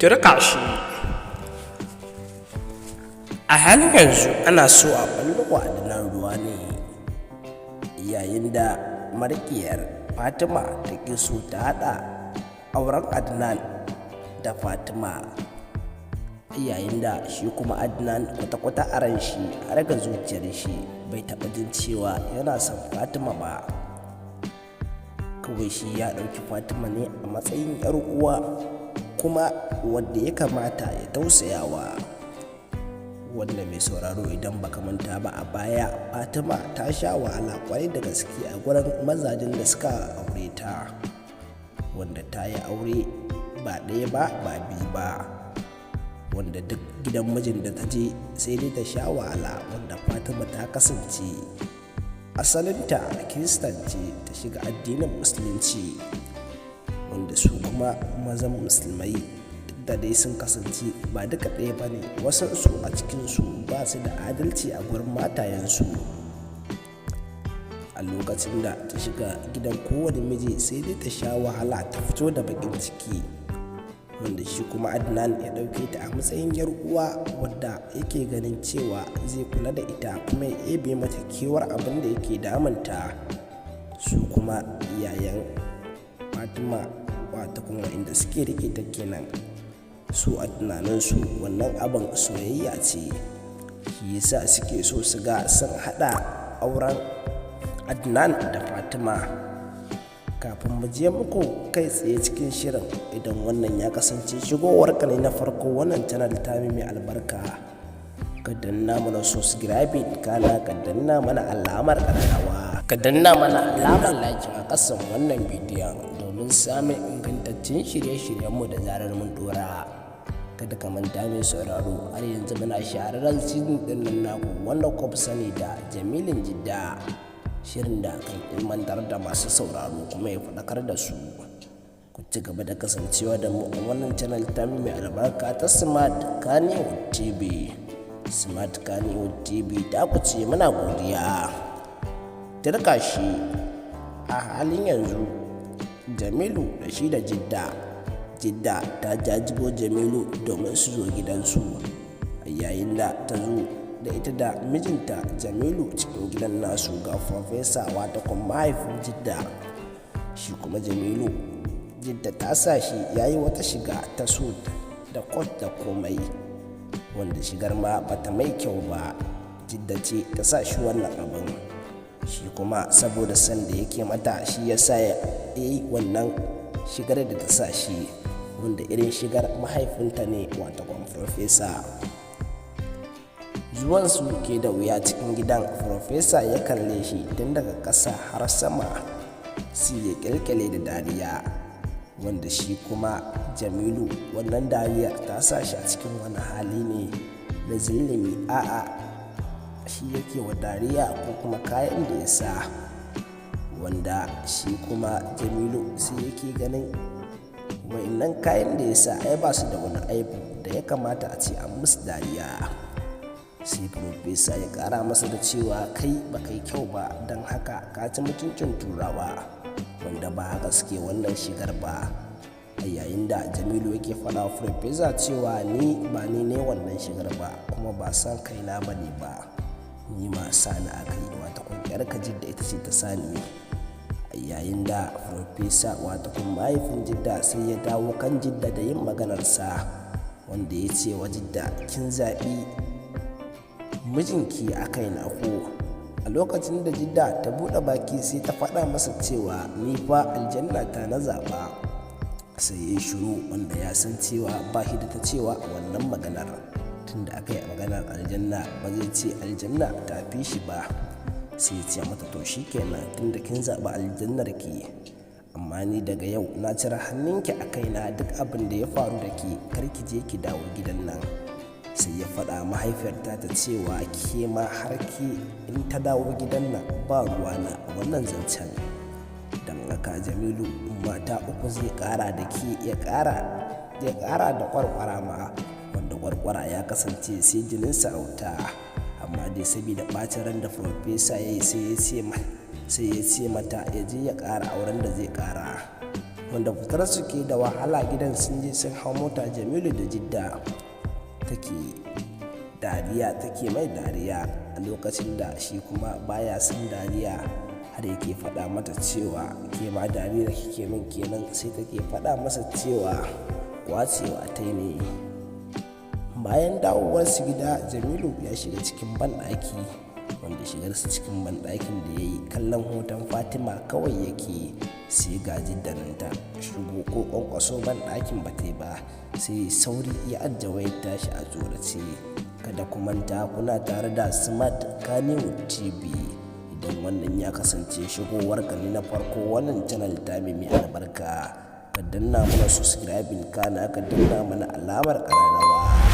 Turƙashi. A halin yanzu ana so a ɓallo wa Adnan ruwa ne, yayin da mariƙiyar Fatima take so ta haɗa auren Adnan da Fatima, yayin da shi kuma Adnan kwata-kwata a ran shi har ga zuciyar shi bai taɓa jin cewa yana son Fatima ba. Kawai shi ya ɗauki Fatima ne a matsayin 'yar uwa kuma wadda ya kamata ya tausayawa. Wanda mai sauraro, idan baka manta ba, a baya Fatima ta sha wahala kwarai da gaske a gurin mazajen da suka aure ta, wanda ta yi aure ba ɗaya ba ba biyu ba, wanda duk gidan mijin da ta je sai dai ta sha wahala. Wanda Fatima ta kasance asalinta Kiristan ce, ta shiga addinin Musulunci, wanda su kuma mazan Musulmai, duk da dai sun kasance ba duka ɗaya ba ne, wasansu a cikinsu ba su da adalci a gurin matayensu. A lokacin da ta shiga gidan kowane miji, sai dai ta sha wahala ta fito da baƙin ciki. Wanda shi kuma Adnan ya ɗauke ta a matsayin yar uwa wadda yake ganin cewa zai kula da ita kuma ya ebe mata kewar abin da yake damunta. Su kuma iyayen Fatima, wata kuma inda suke rike ta kenan, su a tunaninsu wannan abin soyayya ce, shi yasa suke so su ga sun haɗa auren Adnan da Fatima. Kafin mu je muku kai tsaye cikin shirin, idan wannan ya kasance shigowar ka ne na farko wannan channel ta mai albarka, ka danna mana subscribing, kana ka danna mana alamar ƙararrawa, ka danna mana alamar like a ƙasan wannan bidiyon domin samun ingantaccen shirye-shiryenmu da zarar mun dora. Kada ka manta, mai sauraro, har yanzu muna shahararren season ɗin nan naku wanda kuka fi sani da Jamilin Jidda, shirin da kan ilmantar da masu sauraro kuma ya faɗakar da su. Ku ci gaba da kasancewa da mu a wannan channel ta mai albarka ta Smart Kannywood TV. Smart Kannywood TV ta ku ce, muna godiya. Turka shi. A halin yanzu Jamilu da shi da Jidda, Jidda ta jajibo Jamilu domin su zo gidansu. Yayin da ta zo da ita da mijinta Jamilu cikin gidan nasu, ga Farfesa, wata kuma mahaifin Jidda. Shi kuma Jamilu, Jidda ta sa shi ya yi wata shiga ta suit da coat da komai, wanda shigar ma bata mai kyau ba. Jidda ce ta sa shi wannan abin. Shi kuma saboda san da yake mata, shi ya sa ya yi wannan shigar da ta sa shi, wanda irin shigar mahaifinta ne, wata kwan Farfesa. Zuwansu ke da wuya cikin gidan, Farfesa ya kalle shi tun daga ƙasa har sama, sai ya kyalkyale da dariya. Wanda shi kuma Jamilu, wannan dariyar ta sa shi a cikin wani hali ne na zillimi. A'a, shi yake wa dariya ko kuma kayan da ya sa? Wanda shi kuma Jamilu sai yake ganin wa'innan kayan da ya sa ai ba su da wani aibu da ya kamata a ce an musu dariya. Sai Profesa ya kara masa da cewa, "Kai ba kai kyau ba, don haka ka ci mutuncin Turawa, wanda ba haka suke wannan shigar ba." A yayin da Jamilu yake faɗa wa Farfesa cewa, "Ni ba ni ne wannan shigar ba, kuma ba san kaina ba ne ba, ni ma sani aka yi, wata kwanciyar ka Jidda ita ce ta sani." A yayin da Farfesa, wata kuma mahaifin Jidda, sai ya dawo kan Jidda da yin maganarsa, wanda ya ce wa Jidda, "Kin zaɓi mijinki a kaina ko?" A lokacin da Jidda ta buɗe baki, sai ta faɗa masa cewa, "Ni fa aljanna ta na zaɓa." Sai ya shiru, wanda ya san cewa ba shi da ta cewa a wannan maganar, tunda aka yi maganar aljanna ba zai ce aljanna ta fi shi ba. Sai ya ce mata, "To kenan, tunda kin zaɓi aljannar ki, amma ni daga yau na cire hannunki a kaina. Duk abin da ya faru da ke, kar ki je ki dawo gidan nan." Sai ya faɗa mahaifiyarta ta cewa, "Ke ma har ki in ta dawo gidan nan, ba ruwana wannan zancen. Don haka Jamilu mata uku zai ƙara da ke, ya ƙara da kwarkwara ma." Wanda kwarkwara ya kasance sai jinin sarauta, amma dai saboda ɓacin ran da Farfesa ya yi, sai ya ce mata ya je ya ƙara auren da zai ƙara. Wanda fitar su ke da wahala, gidan sun je sun hau mota. Jamilu da Jidda take dariya, take mai dariya, a lokacin da shi kuma baya son dariya, har yake faɗa mata cewa, "Ke ma dariyar kike min kenan?" Sai take faɗa masa cewa kwacewa ta ne. Bayan dawowarsu gida, Jamilu ya shiga cikin banɗaki, wanda shigarsa cikin banɗakin da ya yi, kallon hoton Fatima kawai yake. Sai ga Jidda nan ta shigo, ko ƙwanƙwaso banɗakin ba ta yi ba, sai sauri ya ajiye wayar tashi a tsorace. Kada ku manta, kuna tare da Smart Kannywood TV. Idan wannan ya kasance shigowar ka ne na farko wannan channel ta mai albarka, ka danna mana subscribing, kana ka danna mana alamar ƙararrawa.